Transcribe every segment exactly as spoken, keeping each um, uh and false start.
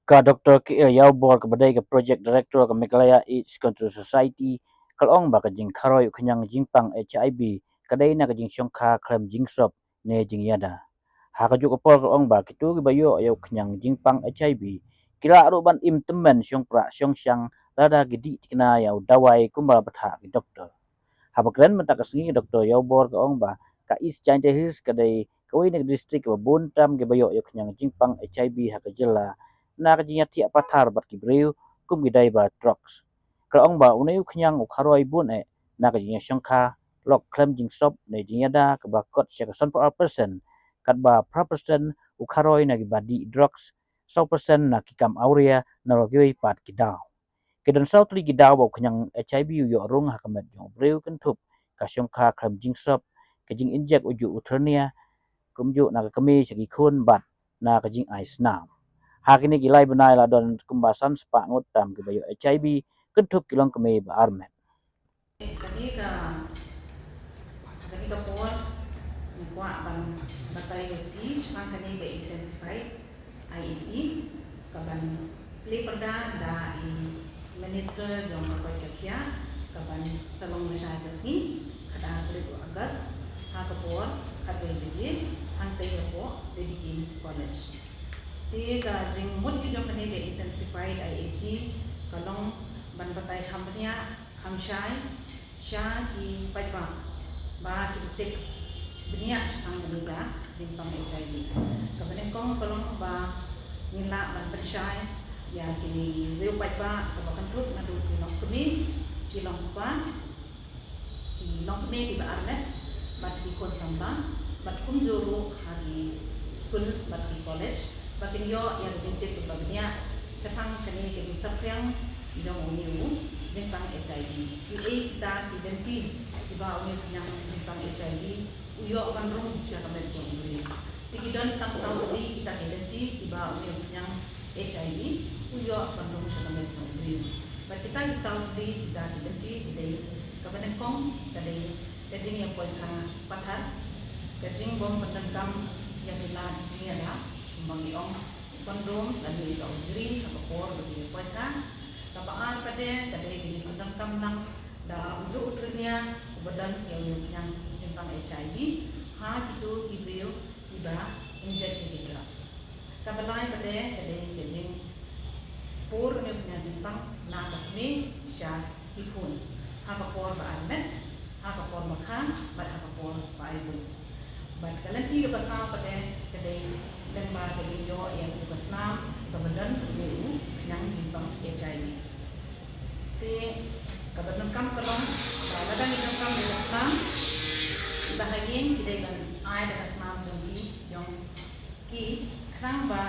Ka Doctor K L Yaubor, kaba dei ka Project Director ka Meghalaya AIDS Control Society, ka la ong ba ka jingkharoi u khñiang jingpang HIV ka dei na ka jingshongkha khlem jingsop ne jingïada. Ha kajuh ka por ka la ong ba kito kiba ïoh ïa u khñiang jingpang HIV ki lah ruh ban im tymmen shongpra shongshang lada ki dih tikna ïa u dawai kumba la bthah ki doktor. Haba kren mynta ka sngi, Doctor Yaubor ka ong ba ka East Jaintia Hills ka dei kawei na ka district kaba bun tam kiba ïoh ïa u khñiang jingpang HIV ha ka jylla na ka jingïathiah pathar bad ki briew kum ki dei ba drugs. Ka la ong ba une u khñiang u kharoi bun eh na ka jingïashongkha lok khlem jingsop ne jingïada, kaba kot sha ka sanphew ar percent, katba phra percent u kharoi na kiba dih drugs, saw percent na ki kam awria, na la kiwei pat ki daw. Ki don saw tylli ki daw ba u khñiang HIV u ïoh rung ha ka met jong u briew, kynthup ka shongkha khlem jingsop, ka jinginjek ujuh u hernia, kumjuh na ka kmie sha ki khun bad na ka jingai snam. Ha kine ki lai bnai la don kumba san spah ngut tam kiba ïoh HIV, kynthup ki longkmie ba armet. Kane ka, kane ka por ngi kwah ban batai ïa phi shaphang kane ka Intensified IEC, kaban plie pyrda da i Minister jong ka koit ka khiah, kaban sa long lashai ka sngi, khatar tarik u August, ha ka por khatwei baje, hangtei hapoh Lady Kim College. Te ka jingmut jong kane ka Intensified IEC ka long ban batai kham bniah, kham shai sha ki paidbah ba kin tip bniah shaphang kane ka jingpang HIV. Kaba nyngkong ka long ba ngin lah ban pynshai ïa ki riew paidbah kaba kynthup naduh ki longkmie, ki longkpa, ki longkmie kiba armet bad ki khun samla, bad kumjuh ruh ha ki skul bad ki college, ba kin ïoh ïa ka jingtip kaba bniah shaphang kane ka jingsaphriang jong une u jingpang HIV. Kiei kita ki lynti kiba une u khñiang jingpang HIV u ïoh ban rung sha ka met jong u briew? Te ki don tang saw tylli kita ki lynti kiba une u khñiang HIV u ïoh ban rung sha ka met jong u briew. Bad kita ki saw tylli kita ki lynti ki dei: kaba nyngkong ka dei ka jingïapoikha pathar, ka jingbym pyndonkam ïa ki lad jingïada, kumba ngi ong kondom lane ka ujri ha ka por ba ki ïapoikha. Kaba ar pat ka dei ka jingpyndonkam lang da ujuh u hernia uba don ïa une u khñiang jingpang HIV ha kito ki briew kiba injek ïa ki drugs. Kaba lai pat ka dei ka jingpur une u khñiang jingpang na ka kmie sha ki khun ha ka por ba armet, ha ka por ba kha bad ha ka por ba ai buit. Bad ka lynti kaba saw pat ka dei lyngba ka jingïoh ïa uto ka snam kaba don une u khñiang jingpang HIV. Te kaba donkam ka long ba lada ngi donkam ïa ka snam, kiba ha ïing ki dei ban ai da ka snam jong ki, jong ki, khnang ba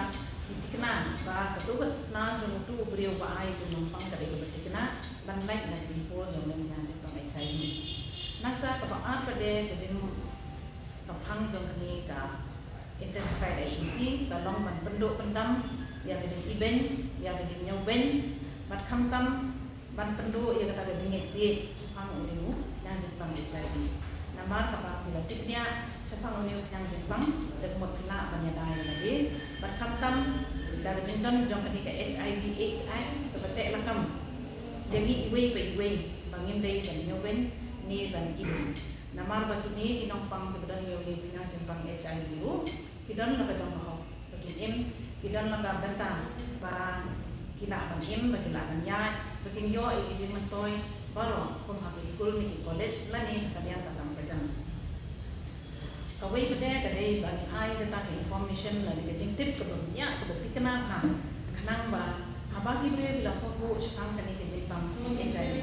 ki thikna ba kato ka snam jong uto u briew ba ai ïa u nongpang ka dei kaba thikna ban lait na ka jingpur jong une u khñiang jingpang HIV. Nangta kaba ar pat ka jing, ka phang jong kane ka Intensified IEC ka long ban pynduh pyndam ïa ka jingibeiñ, ïa ka jingñiewbeiñ, bad khamtam ban pynduh ïa kata ka jingngeit bieit shaphang une u khñiang jingpang HIV. Namar haba phi la tip bniah shaphang une u khñiang jingpang, te ka mut phi lah ban ïada ïa lade. Bad khamtam da ka jingdon jong kane ka HIV AIDS Act kaba teh lakam ïa ngi iwei pa iwei ba ngim dei ban ñiewbeiñ ne ban ibeiñ. Namar ba kine ki nongpang kiba don ïa une u khñiang jingpang HIV ruh ki don la ka jong ka hok ba kin im, ki don la ka bynta ba ki lah ban im, ba ki lah ban ïaid, ba kin ïoh ïa ki jingmyntoi baroh, kum ha ki skul ne ki college lane ha ka liang ka tam ka jam. Kawei pat ka dei ban ai kata ka information lane ka jingtip kaba bniah kaba thikna bha, khnang ba haba ki briew ki la sngewthuh shaphang kane ka jingpang HIV,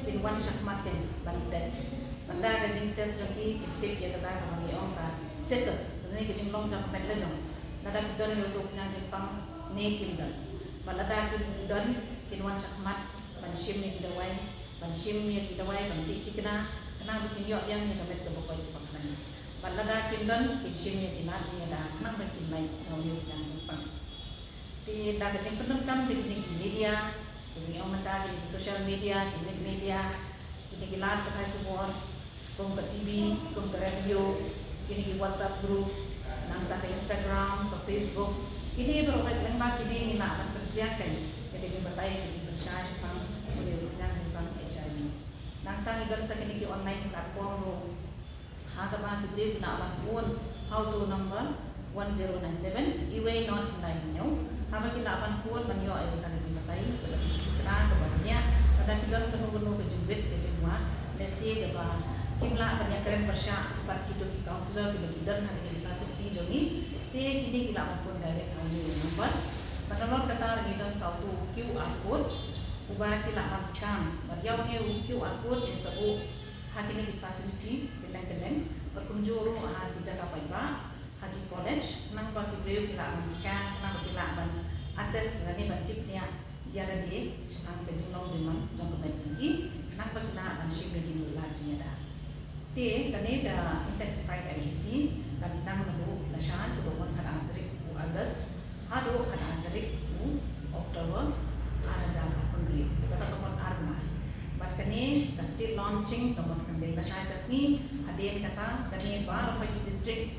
kin wan shakhmat kin ban test. Lada ka jingtest jong ki, kin tip ïa kata kaba ngi ong ka status lane ka jinglong jong ka met la jong, lada ki don ïa uto u khñiang jingpang ne kim don. Bad lada ki don, kin wan shakhmat ban shim ïa ki dawai, ban shim ïa ki dawai ban tih thikna, khnang ba kin ïoh biang ïa ka met kaba koit kaba kmen. Bad lada kim don, kin shim ïa ki lad jingïada khnang ba kin lait na une u khñiang jingpang. Te da ka jingpyndonkam da kine ki media, kine ki ong mynta kine ki social media, kine ki media, kine ki lad pathai khubor, Kum ka T V, kum ka radio, kine ki WhatsApp group, nangta ka Instagram, ka Facebook. Kine baroh, lyngba kine ngi lah ban pynbiang ka jingbatai, ka jingpynshai shaphang u khñiang jingpang H I V. Nangta ngi don sa kine ki online platform ruh, ha kaba ki briew ki lah ban phone ha u number one zero nine seven, iwei nod khyndai hynñiew, haba ki lah ban phone ban ïoh ïa kata ka jingbatai, kaba kaba bniah, lada ki don kano kano ka jingwit ka jingwah, lehse kaba kim lah ban ïakren pyrshah bad kito ki counsellor kiba ki don ha kine ki facility jong ngi, te kine ki lah ban phone direct ha une u number. Bad nalor kata ruh ngi don sa uto u QR code uba ki lah ban scan, bad ïa une u QR code ngi sa buh ha kine ki facility kylleng kylleng, bad kumjuh ruh ha ki jaka paidbah, ha ki college, khnang ba ki briew ki lah ban scan, khnang ba ki lah ban assess lane ban tip ïa ïa lade shaphang ka jinglong jingman jong ka met jong ki, khnang ba ki lah ban shim ïa ki lad jingïada. Te kane ka Intensified I E C kan sdang naduh lashai, kaba wan khatar tarik u August haduh khatar tarik u October ar hajar arphew hynriew, kata ka mut ar bnai. Bad kane ka state launching ka mut kan dei lashai ka sngi. Hadien kata, kane baroh ki district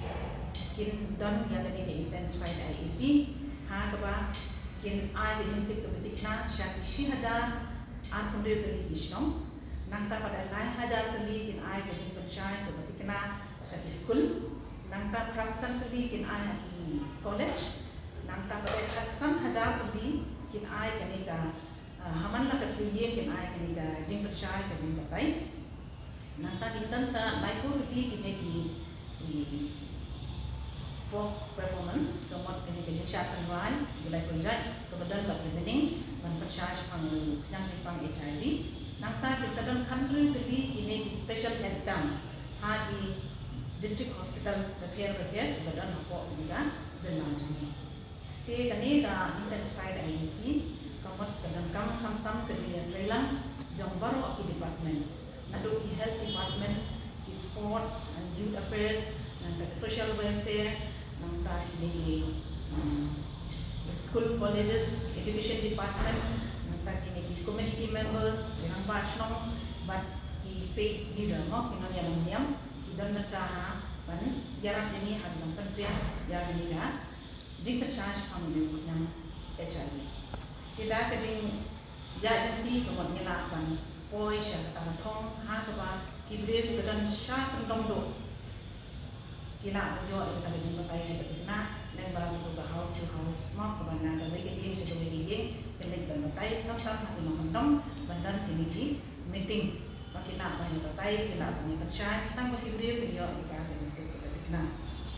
kin don ïa kane ka Intensified I E C, ha kaba kin ai ka jingtip kaba tikna sha ki shi hajar arphew hynriew tylli ki shnong. Nangta pat lai hajar tylli kin ai ka jingpynshai kaba tikna sha ki skul. Nangta phra phew san tylli kin ai ha ki college. Nangta pat lai san hajar tylli kin ai kane ka, ah, ha man la ka thliew ïing kin ai kane ka jingpynshai, ka jingbatai. Nangta kin don sa laiphew tylli kine ki, ki folk performance, ka mut kine ki jingshad tynrai, ki lai pynjah, kaba don bad ki bneng ban pynshai shaphang u khñiang jingpang H I V. Nangta ki sa don khathynriew tylli kine ki special head camp ha ki district hospital bapher bapher kiba don hapoh kane ka jylla jong ngi. Te kane ka Intensified I E C ka mut ka donkam khamtam ka jingïatreilang jong baroh ki department, naduh ki health department, ki sports and youth affairs, nangta ki social welfare, nangta kine ki, um, school, colleges, education department, nangta kine ki community members, ki rangbah shnong bad ki faith leader, mo, ki nongïalam niam, ki don bynta ha ban ïarap ïa ngi ha ban pynbiang ïa kane ka jingpynshai shaphang u khñiang H I V. Te da ka jingïaid lynti ka mut ngi lah ban poi sha kata ka thong ha kaba ki briew kiba don sha kyndong duh ki lah ban ïoh ïa kata ka jingbatai kaba tikna lyngba kito ka house to house, mo, kaba na kawei ka ïing sha kawei ka ïing, kin leit ban batai, khamtam ha ki nongkyndong ban don kine ki meeting. Ba ki lah ban ïa batai, ki lah ban ïa pynshai, tang ba ki briew kin ïoh ïa ka jingtip kaba tikna.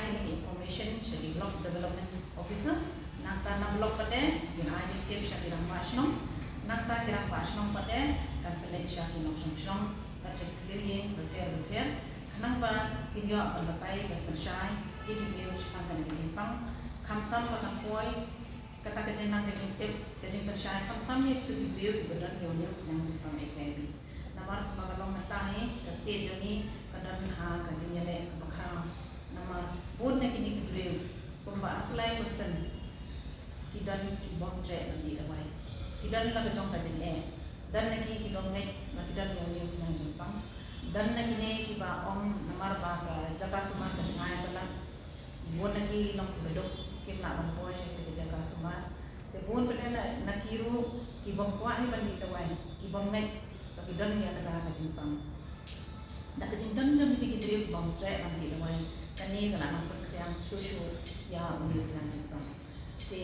Ai ïa ki information sha ki block development officer, nangta na block pat de kin ai jingtip sha ki rangbah shnong, nangta ki rangbah shnong pat de kan sa leit sha ki nongshong shnong bad sha ki thliew ïing bapher bapher, khnang ba kin ïoh ban batai ban pynshai ïa ki briew shaphang kane ka jingpang, khamtam ba kan poi kata ka jingnang ka jingtip, ka jingpynshai, khamtam ïa kito ki briew kiba don ïa une u khñiang jingpang H I V. Namar kumba ka long mynta hi, ka state jong ngi ka don ha ka jingïaleh kaba khraw. Namar bun na kine ki briew, kumba arphew lai percent ki don ki bym treh ban dih dawai. Ki don la ka jong ka jingeh. Don na ki ki bym ngeit ba ki don ïa une u khñiang jingpang. Don na kine kiba ong namar ba ka jaka sumar ka jngai palat. Bun na ki long kiba duk, kim lah ban poi sha kata ka jaka sumar. Te bun pat de na, na ki ruh ki bym kwah hi ban dih dawai, ki bym ngeit ba ki don ïa kata ka jingpang. Da ka jingdon jong kine ki briew ki bym treh ban dih dawai, kane ka la nang pynkhriang shuh shuh ïa une u khñiang jingpang. Te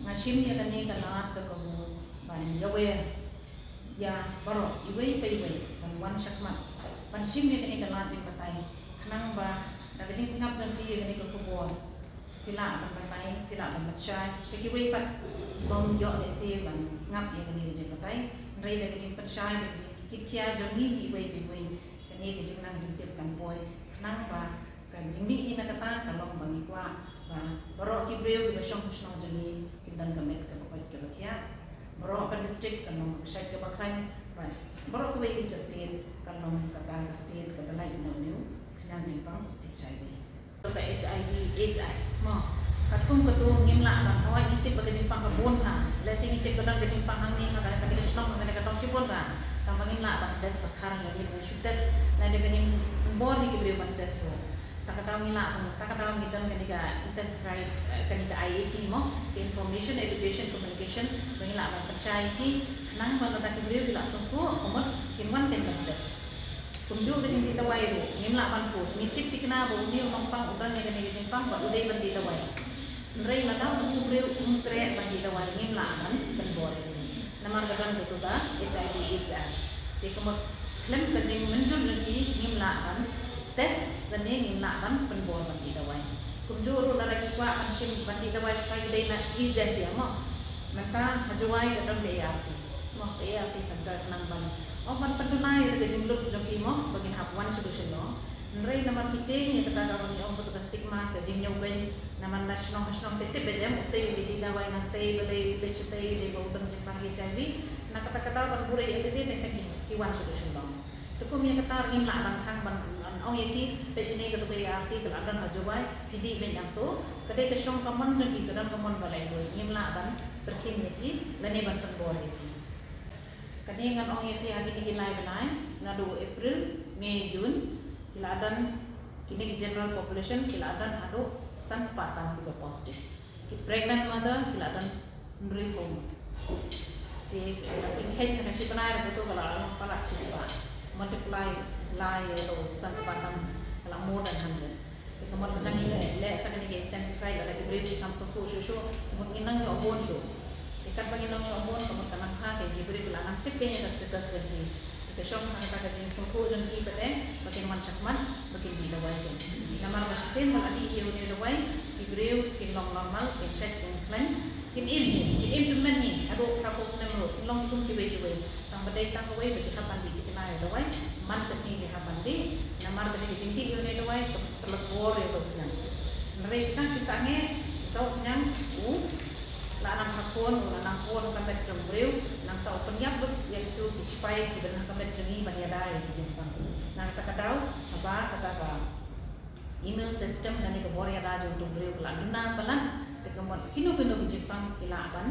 nga shim ïa kane ka lad ka kabu ban ïawer ïa baroh iwei pa iwei ban wan shakhmat ban shim ïa kane ka lad jingbatai, khnang ba da ka jingsngap jong phi ïa kane ka khubor, phi lah ban batai, phi lah ban pynshai sha kiwei pat ki bym ïoh lehse ban sngap ïa kane ka jingbatai. Hynrei da ka jingpynshai, da ka jingkit khia jong ngi iwei pa iwei, kane ka jingnang jingtip kan poi, khnang ba ka jingmih hi na kata ka long ba ngi kwah ba baroh ki briew kiba shong ha shnong jong ngi kin don ka met kaba koit kaba khiah. Baroh ka district kan long kaba shait kaba khlaiñ. Bad baroh kawei ka state kan long kata ka state kaba lait na une u khñiang jingpang H I V. Ka H I V AIDS, mo, katkum katu ngim lah ban hoi, ngi tip ba ka jingpang ka bun bha. Lehse ngi tip ba don ka jingpang hangne ha kane ka shnong, ha kane ka town shibun bha. Tang ba ngim lah ban test ba khar lane ban shu test lane ban im bor ïa ki briew ban test ruh. Kata ka daw ngi lah ban, kata ka daw ngi don kane ka intensify, eh, kane ka I A C mo, ka information, education, communication, ba ngi lah ban pynshai ïa ki, khnang ba lada ki briew ki lah sngewthuh, ka mut kin wan kin ban test. Kumjuh ka jingdih dawai ruh, ngim lah ban force, ngi tip thikna ba une u nongpang u don ïa kane ka jingpang bad u dei ban dih dawai. Hynrei lada u briew um treh ban dih dawai, ngim lah ban pynbor ïa u. Namar ka don katu ka H I V AIDS Act. Te ka mut khlem ka jingmynjur jong ki ngim lah ban test lane ngim lah ban pynbor ban dih dawai. Kumjuh ruh lada ki kwah ban shim ban dih dawai shuwa ki dei na East Jaintia mo. Mynta ha Jowai ka don ka A R T. Mo, ka A R T center khnang ban, oh, ban pynduna ïa ka jinglut jong ki mo ba kin hap wan sha ka Shillong. Hynrei namar ki tieng ïa kata ka ban ong katu ka stigma ka jingñiewbeiñ. Namar na shnong ha shnong te tip ba jem utei u dei dawai nangtei ba dei u dei shatei u dei ba u don jingpang H I V. Na kata ka daw ban buhrieh ïa lade te ki, ki wan sha ka Shillong. Te kum ïa kata ngim lah ban khang ban, ban ong ïa ki peit shane katu ka A R T ka la don ha Jowai phi dih beiñ hangto. Ka dei ka shong ka mon jong ki, ka don ka mon ba laitluid, ngim lah ban pyrkhing ïa ki lane ban pynbor ïa ki. Kane ngan ong ïa phi ha kine ki lai bnai, naduh April, May, June, ki la don kine ki general population ki la don haduh san spah tam kiba positive. Ki pregnant mother ki la don hynriew phew. Te lada phi kheit ha ka shi bnai ruh katu ka la long palat shi spah. Multiply lai ïa u san spah tam ka la more than hundred. Te ka mut lada ngi leh, leh sa kane ka intensify lada ki briew ki kham sngewthuh shuh shuh, ka mut ngin nang ïoh bun shuh. Te katba ngin nang ïoh bun ka mut ka nang ha ka ki briew ki la nang tip ïa ka status jong ki. Te ka shong ha kata ka jingsngewthuh jong ki pat te ba kin wan shakhmat ba kin dih dawai te. Namar ba shisien ba la dih ïa une u dawai ki briew kin long normal, kin shait, kin khlaiñ, kin im hi, kin im tymmen hi haduh phra phew snem ruh, kin long kum kiwei kiwei. Tang ba dei tang kawei ba ki hap ban dih thikna ïa u dawai man ka sngi ki hap ban dih, namar ba dei ka jingdih ïa une u dawai ka tlot bor ïa u dawai. Hynrei tang ki sangeh u dawai u la nang ha khun, u la nang khun ha ka met jong u briew, nangta u pynïap lut ïa kitu ki sipai kiba don ha ka met jong ngi ban ïada ïa ki jingpang. Na kata ka daw haba kata ka immune system lane ka bor ïada jong utu u briew ka la duna palat, te ka mut kino kino ki jingpang ki lah ban,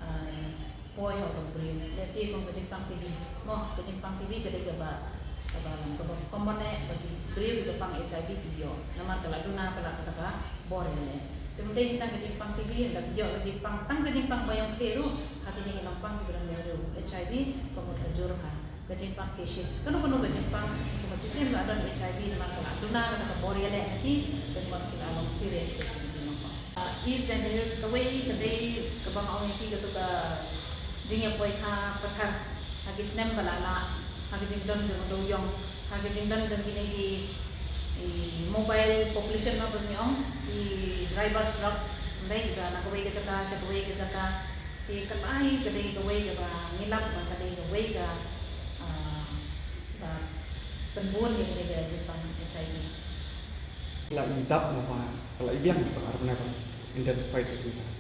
ah, poi ha utu u briew. Lehse kum ka jingpang T B. Mo, ka jingpang T B ka dei kaba, kaba, kaba common eh ba ki briew kiba pang H I V ki ïoh. Namar ka la duna palat kata ka bor ïaleh. Te ym dei tang ka jingpang T B, lada phi ïoh ka jingpang, tang ka jingpang ba ïong khlieh ruh ha kine ki nongpang kiba don ïa u H I V, ka mut ka jur ha ka jingpang khlieh shit. Kano kano ka jingpang, ka mut shisien la don H I V namar ka la duna kata ka bor ïaleh na ki, ka mut ki la long serious ka jingpang. Ah, East Jaintia Hills kawei ka dei kaba nga ong ïa phi katu ka jingïapoikha pathar ha ki snem ba la lah, ha ka jingdon jong u dewïong, ha ka jingdon jong kine ki, i, mobile population ma ba ngi ong, i driver truck, hynrei kiba na kawei ka jaka sha kawei ka jaka, te ka lai ka dei kawei kaba ngi lap ba ka dei kawei ka, ah, ba pynbun ïa kane ka jingpang H I V. La i dap mo ba ka la i biang ba ar bnai ba intensified ka jingpang.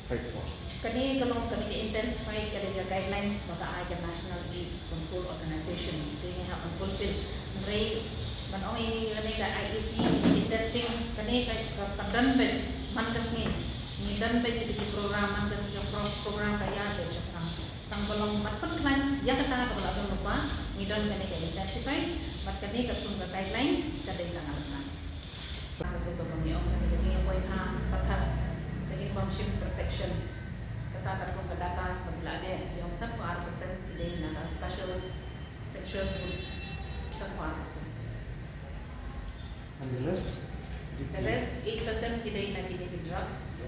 Fight for. Kane ka long kane ka intensified ka dei ka guidelines ba ka ai ka National AIDS Control Organization. Te ngi hap ban fulfill. Hynrei ban ong ïa kane ka I A C, kane ka testing, kane ka, ka, ka don beit man ka sngi. Ngi don beit kita ki program man ka sngi, ka pro-, program ka ïa ka shaphrang. Tang ba long ban pynkhlaiñ ïa kata kaba la don lypa, ngi don kane ka intensified, bad kane ka kum ka guidelines ka dei tang arphew. Sa katu kaba ngi ong kane ka jingïapoikha pathar, ka jingbym shim protection. Kata ka kum ka data ba ngi la leh, ngi ong sanphew ar percent ki dei na ka casual sexual group, sanphew ar percent. And the rest? The rest, eight percent ki dei na kine ki drugs.